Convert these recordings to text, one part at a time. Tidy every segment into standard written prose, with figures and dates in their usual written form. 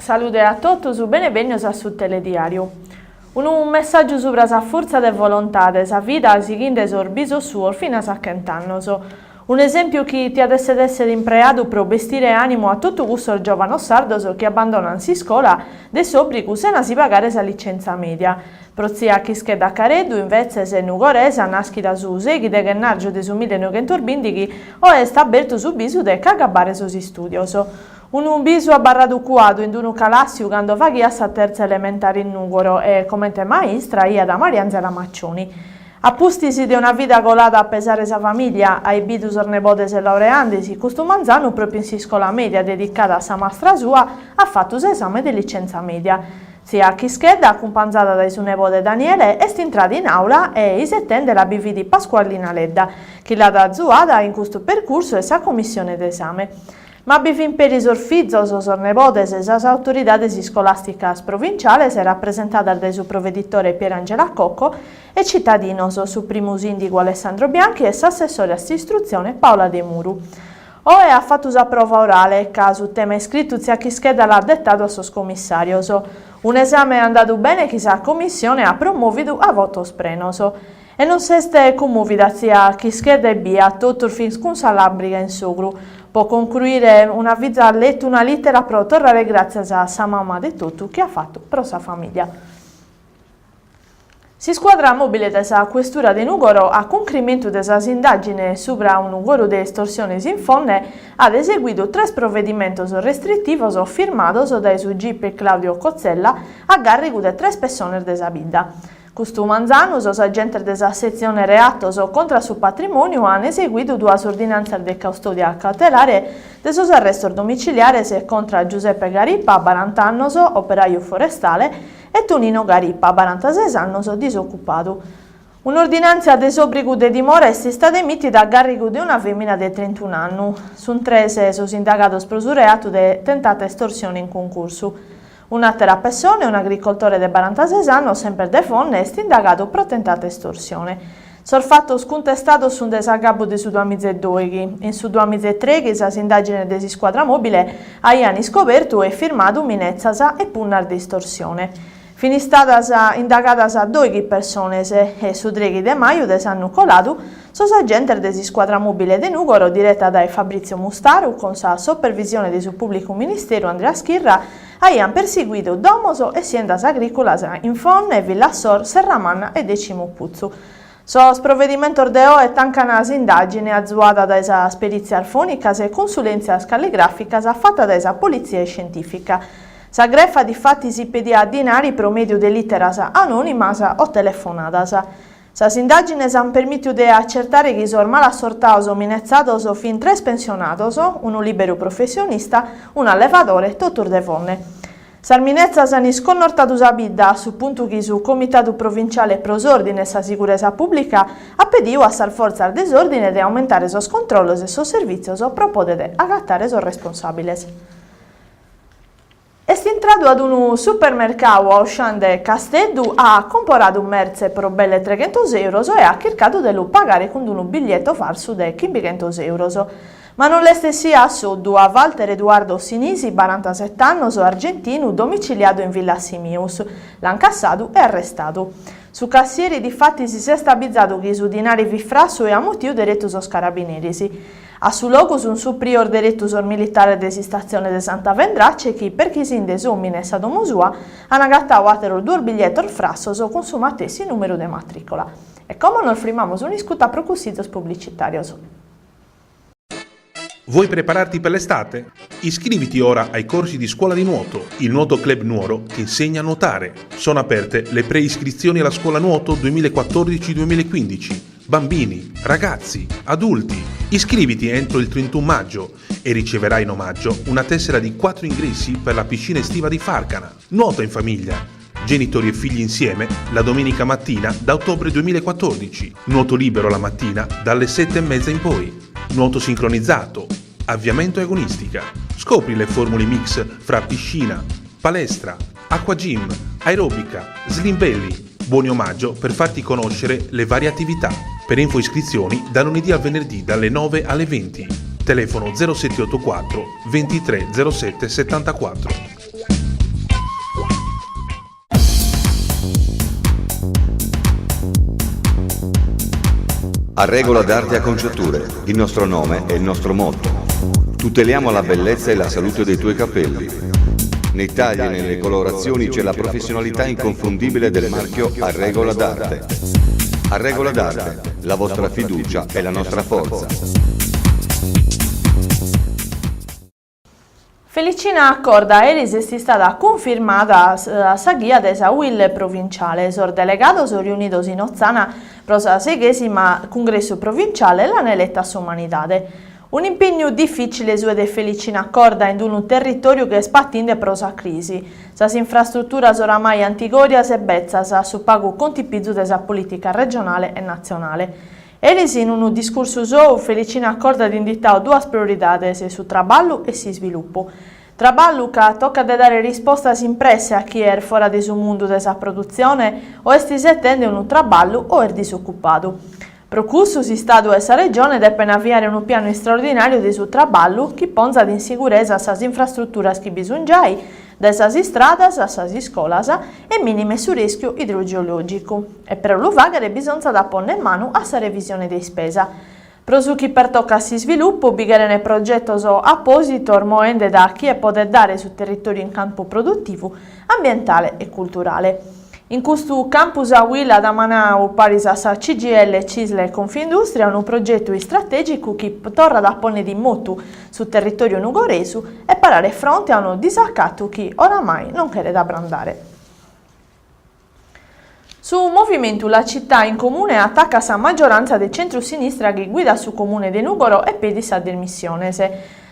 Salude a totus, bene bennios a su Telediàriu. Unu messàgiu subra sa fortza de volontade, sa vida sighinde sos bisos suos finas a chent'annos. Un'esèmpiu chi tiat èssere èssere impreadu pro bestire ànimu a totu cussos giòvanos sardos chi abbandonan s'iscola de s'òbrigu sena si pagare sa licentza mèdia. Pro tzia Chischedda Careddu, invetzes, nugoresa, nàschida su sèighi de ghennàrgiu de su millenoghentos-bìndighi, oe est abertu su bisu de ch'agabbare sos istùdios. Unu bisu abarradu cuadu in unu calàssiu cando faghiat sa tertza elementare in Nùgoro e, comente maistra, aiat Marianzela Maccioni. A pustis de una vida colada a pesare sa famìlia, ait bidu sos nebodes laureandesi, custu manzanu pròpiu in s'iscola mèdia dedicada a sa mastra sua, at fatu s'esame de licentza mèdia. Tzia Chischedda, acumpanzada dae su nebode Daniele, est intrada in àula e isetende·la bi fit Pasqualina Ledda, chi l'at azuada in custu percursu e sa commissione d'esame. Ma bi fin peri sos fizos, sos nebodes, sas autoridades iscolàsticas provinciales rapresentadas dae su proveditore Pierangela Cocco e citadinos, su primu sìndigu Alessandro Bianchi e s'assessore a s'istrutzione Paola Demuru. Oe at fatu sa prova orale, ca su tema iscritu tzia Chischedda l'at detadu a sos commissàrios. Un'esame andadu bene chi sa commissione at promòvidu a votos prenos. E non s'est cummòvida tzia Chischedda ebbia, totus fin cun sa làmbriga in s'ogru. Po concruire, una fiza at letu una lìtera pro torrare gràtzias a sa mama de totu chi at fatu pro sa famìlia. S'iscuadra mòbile de sa Questura de Nùgoro, a cumprimentu de sas indàgines subra unu coru de estorsiones in Fonne, at eseguidu tres provedimentos restritivos firmados dae su GIP Claudio Cozzella a gàrrigu de tres pessones de sa bidda. Custu manzanu sos agentes de sa setzione reatos contra su patrimòniu an eseguidu duas ordinàntzias de custòdia cautelare de sos arrestos domiciliares contra Giuseppe Garipa, baranta annos, operaju forestale, e Tonino Garipa, barantases annos, disocupadu. Un'ordinàntzia de s'òbrigu de dimora est istada emìtida a gàrrigu de una fèmina de trentun'annu. Sunt tres sos indagados pro su reatu de tentata estorsione in cuncursu. Un'àtera pessone, un'agricoltore de barantases annos, semper de Fonne, est indagadu pro tentata estorsione. Sos fatos cuntestados sunt de s'agabbu de su duamiza e dòighi. In su duamiza e trèighi sas indàgines de s'iscuadra mòbile aiant iscobertu e firmadu minetzas e punnas de istorsione. Fin istadas indagadas dòighi persones e su trèighi de maju de s'annu coladu sos agentes de s'iscuadra mòbile de Nùgoro direta dae Fabrizio Mustaru cun sa supervisione de su pùblicu ministeru Andrea Schirra aiant perseguidu domos e siendas agrìculas in Fonne, Villasor, Serramanna e Decimuputzu. Sos provedimentos de oe tancan s'indàgine azuada dae sas perìtzias fònicas e consulèntzias calligràficas fata dae sa politzia iscientìfica. Sa grefa difatis pediat dinari pro mèdiu de lìteras anònimas o telefonadas. Sas indàgines ant permìtidu de acertare chi sos malassortados minetzados fin tres pensionados, unu lìberu professionista, un'allevadore, totus de Fonne. Sas minetzas ant isconnortadu sa bidda a su puntu chi su Comitadu Provinciale pro s'Òrdine e sa Siguresa Pùblica at pedidu a sas fortzas de s'òrdine de aumentare sos controllos e sos servìtzios pro pòdere agatare sos responsàbiles. Est intradu ad unu supermercadu Auchan de Casteddu, at comporadu mertze pro belle treghentos euros e at chircadu de lu pagare cun unu biglieto farsu de chimbighentos euros. Ma non l'est essia a soddu a Walter Eduardo Sinisi, barantasete annos, argentinu, domiciliadu in Villasimius. L'ant cassadu e arrestadu. Su cassieri difatis s'est abizadu chi su dinari fit frassu e at mutiu deretu sos carabineris. A su logu sunt suprios deretu sos militares de s'istatzione de Santa Vendrace chi, perchisinde s'òmine e sa domo sua, an agatadu àteros duos biglietos frassos cun su matessi nùmeru de matrìcola. E como nos frimamus un'iscuta pro cussizos publicitàrios. Vuoi prepararti per l'estate? Iscriviti ora ai corsi di scuola di nuoto. Il Nuoto Club Nuoro ti insegna a nuotare. Sono aperte le preiscrizioni alla scuola nuoto 2014-2015. Bambini, ragazzi, adulti, iscriviti entro il 31 maggio e riceverai in omaggio una tessera di 4 ingressi per la piscina estiva di Farcana. Nuota in famiglia! Genitori e figli insieme la domenica mattina da ottobre 2014. Nuoto libero la mattina dalle 7 e mezza in poi. Nuoto sincronizzato, avviamento e agonistica. Scopri le formule mix fra piscina, palestra, acqua gym, aerobica, slim belly. Buoni omaggio per farti conoscere le varie attività. Per info iscrizioni da lunedì al venerdì dalle 9 alle 20. Telefono 0784 23 07 74. A regola d'arte acconciature, il nostro nome è il nostro motto. Tuteliamo la bellezza e la salute dei tuoi capelli. Nei tagli e nelle colorazioni c'è la professionalità inconfondibile del marchio A Regola d'Arte. A Regola d'Arte, la vostra fiducia è la nostra forza. Felicina Corda eris est istada cunfirmada a sa ghia de sa Uil provinciale. Sos delegados riunidos in Otzana pro sa seighesima cungressu provinciale l'an eleta a s'umanidade. Un'impignu difìcile su de Felicina Corda in unu territòriu chi est patinde pro sa crisi. Sas infrastruturas oramai antigòrias e betzas, su pagu contipizu de sa polìtica regionale e natzionale. Eris in unu discursu sou Felicina Corda at inditadu duas prioridades, su traballu e s'isvilupu. Traballu ca tocat de dare rispostas in presse a chie est fora de su mundu de sa produtzione o est isetende unu traballu o est disocupadu. Pro cussu s'Istadu e sa Regione depent aviare unu pianu istraordinàriu de su traballu chi ponzat in siguresa sas infrastruturas chi bi sunt giai, dae sas istradas a sas iscolas, e mìnimet su rìschiu idrogeològicu. E pro lu fàghere bisonzat a pònnere manu a sa revisione de ispesa. Pro su chi pertocat s'isvilupu bi cherent progetos apòsitos moende da chie podet dare su territòriu in campu produtivu, ambientale e culturale. In custu campu sa Uil at amanadu, paris a sa CGIL, Cisl e Confindustria, unu progetu istratègicu chi torrat a pònnere in motu su territòriu nugoresu e parare fronte a unu disacatu chi oramai non cheret abrandare. Su movimentu La Città in Comune atacat sa maggiorantza de centru-sinistra chi guidat su Comune de Nùgoro e pedit sas dimissiones.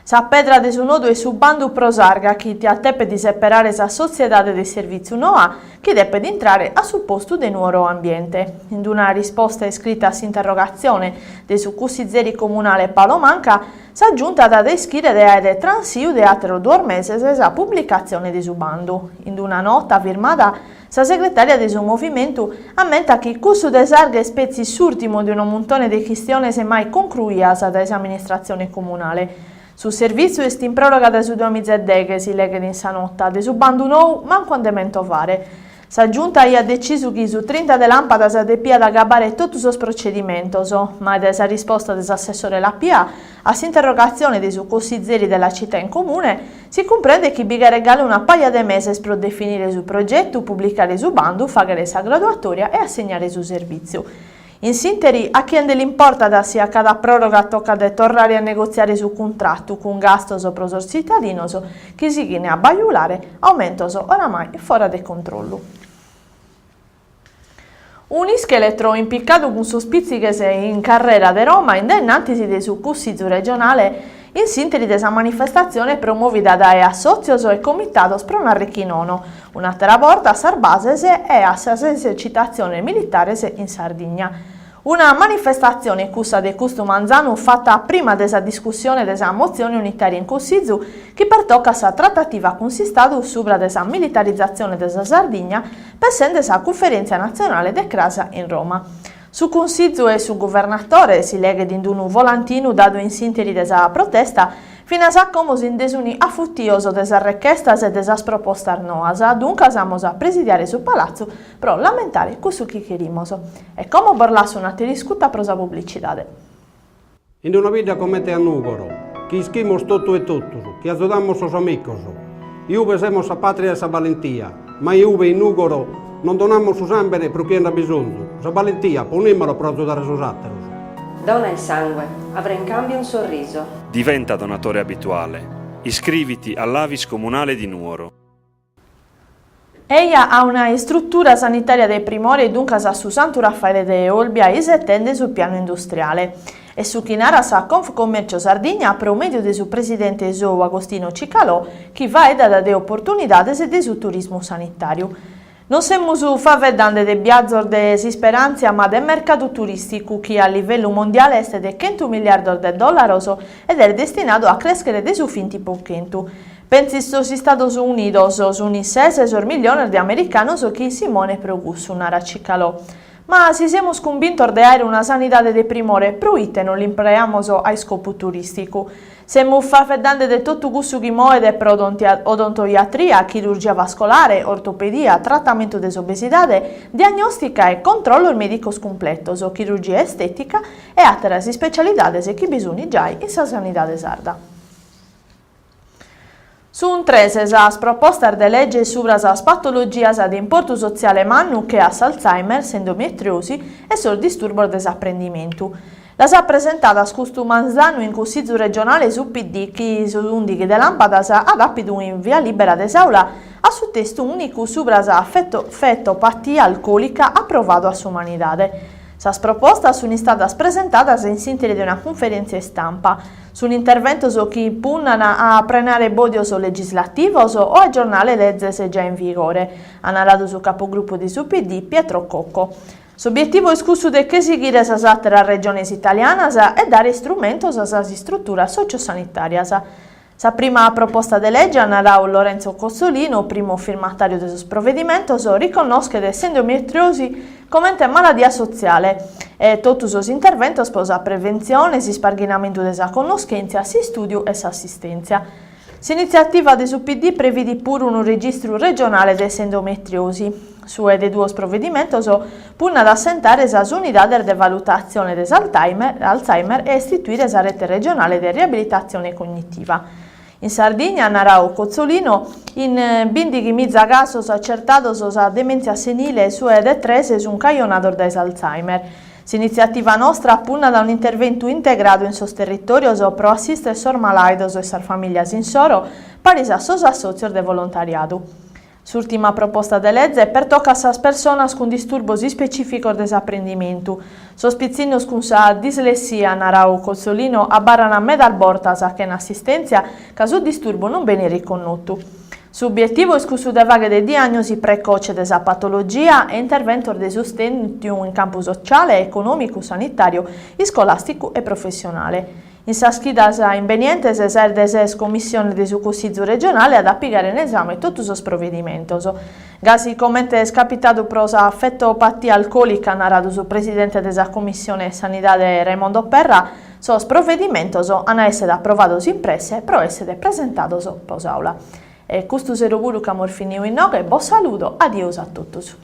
Sa pedra de su nodu est su bandu pro s'arga chi tiat depet seperare sa sotziedade de servìtziu noa chi depet intrare a su postu de Nuoro Ambiente. In una risposta iscrita a s'interrogatzione de su cussizeri comunale Paolo Manca, sa Giunta at a ischire de àere transiu de àteros duos meses sa publicatzione de su bandu. In una nota firmada Sa segretària de su movimentu ammentat chi cussu de s'arga est petzi s'ùrtimu de unu muntone de chistiones mai concruias dae s'amministratzione comunale. Su servìtziu est in pròroga dae su duamiza e deghe, si leghet in sa nota, de su bandu nou mancu a nde mentovare. Sa Giunta aiat detzisu chi su trinta de làmpadas depiat agabare totu sos procedimentos, ma dae sa risposta de s'assessore Lapia a s'interrogatzione de su cossizeri de La Città in Comune, Si cumprendet chi bi cheret galu una paja de meses pro definire su progetu, publicare su bandu, fàghere sa graduatòria e assignare su servìtziu. In s'ìnteri, a chie nde l'importat si a cada pròroga tocat de torrare a negotziare su cuntratu cun gastos pro sos tzitadinos chi sighint a bajulare aumentos oramai fora de controllu. Un'ischeletro impicadu cun sos pìtzighes in carrera de Roma in dae in antis de su Cussizu regionale in s'ìnteri de sa manifestatzione promòvida dae assòtzios e comitados pro nàrrere chi nono, un'àtera borta a sas bases e a sas esercitatziones militares in Sardigna. Una manifestatzione cussa de custu manzanu fata prima de sa discussione de sa motzione unitària in Cussizu chi pertocat sa tratativa cun s'Istadu subra de sa militarizatzione de sa Sardigna pessende sa Cunferèntzia natzionale de cras in Roma. Su Cussizu e su Guvernatore, si leghet in unu volantinu dadu in s'ìnteri de sa protesta, Finas a como si nde sunt afutios de sas rechestas e de sas propostas noas, duncas amus a presidiare su palatzu pro lamentare cussu chi cherimos. E como bos lasso un'ater'iscuta pro sa publicidade. In una bidda comente a Nùgoro, chi ischimus totu e totus, chi azudamus sos amicos, iube semus sa pàtria 'e sa balentia, ma iube in Nùgoro non donamus su sàmbene pro chie nd'at bisonzu, sa balentia ponìmala pro azudare sos àteros. Dona il sangue, avrai in cambio un sorriso. Diventa donatore abituale. Iscriviti all'Avis Comunale di Nuoro. Eja a una istrutura sanitària de primore e duncas a su Santu Raffaele de Olbia isetende su pianu industriale. Est su chi narat sa Confcommercio Sardigna pro mèdiu de su presidente sou Agostino Cicalò chi faeddat de oportunidades de su turismu sanitàriu. Non semus faeddende de biazos de s'isperàntzia ma de mercadu turìsticu chi a livellu mondiale est de chentu milliardos de dòlaros ed est destinadu a crèschere de su vinti pro chentu. Petzi in sos Istados Unidos sunt ses sos milliones de americanos chi si moent pro cussu, narat Cicalò. Ma si semus cumbintos de àere una sanidade de primore, proite non l'impreamos a iscopu turìsticu? Semus faeddende de totu cussu chi moet pro odontoiatria, chirurgia vascolare, ortopedia, tratamentu de s'obesidade, diagnòstica e controllos mèdicos cumpletos, chirurgia estètica e àteras ispecialidades chi bi sunt giai in sa sanidade sarda. Sunt tres sas propostas de lege subra sas patologias de importu sotziale mannu che a s'Alzheimer, s'endometriosi e sos disturbos de s'aprendimentu. Las at presentadas custu manzanu in Cussizu regionale su PD chi su ùndighi de làmpadas at àpidu in via lìbera de s'Àula a su testu ùnicu subra sa fetopatia alcòlica aprovadu a s'unanimidade. Sas propostas sunt istadas presentadas in s'ìnteri de una cunferèntzia istampa. Sunt interventos chi punnan a prenare bòdios legislativos o agiornare lezes giai in vigore, at naradu su capogrupu de su PD Pietro Cocco. S'obietivu est cussu de che sighire sas àteras regiones italianas e dare istrumentos a sas istruturas sociosanitàrias. Sa prima proposta de lege, at naradu Lorenzo Cozzolino, primu firmatàriu de sos provedimentos, riconnoschet s'endometriosi comente maladia sotziale e totu sos interventos pro sa preventzione, s'isparghinamentu de sa connoschèntzia, s'istùdiu e s'assistèntzia. S'initziativa de su PD previdit puru unu registru regionale de s'endometriosi. Su 'e de duos provedimentos punnat a assentare sas unidades de valutatzione de s'Alzheimer e a istituire sa rete regionale de riabilitatzione cognitiva. In Sardigna, at naradu Cozzolino, in bindighimiza casos acertados sa demèntzia senile e su 'e de tres sunt cajonados dae s'Alzheimer. S'initziativa nostra punnat a un'interventu integradu in sos territòrios pro assìstere sos malàidos e sas famìlias insoro, paris a sos assòtzios de volontariadu. S'ùrtima proposta de leze pertocat sas personas cun disturbos ispecìficos de s'aprendimentu. Sos pitzinnos cun sa dislessia, at naradu Cozzolino, abarran medas bortas chena assistèntzia ca su disturbu non benit riconnotu. S'obietivu est cussu de fàghere diàgnosi precoce de sa patologia e interventos de sustèntiu in campu sotziale, econòmicu, sanitàriu, iscolàsticu e professionale. In sas chidas imbenientes sa 'e de ses commissione de su Cussizu regionale at a pigare in esame totu sos provedimentos. Gasi comente est capitadu pro sa fetopatia alcòlica, at naradu su presidente de sa Commissione Sanidade Raimondo Perra, sos provedimentos an a èssere aprovados in presse pro èssere presentados pro s'Aula. E custu sero puru ch'amus finidu inoghe, bos saludo, adiosu a totus.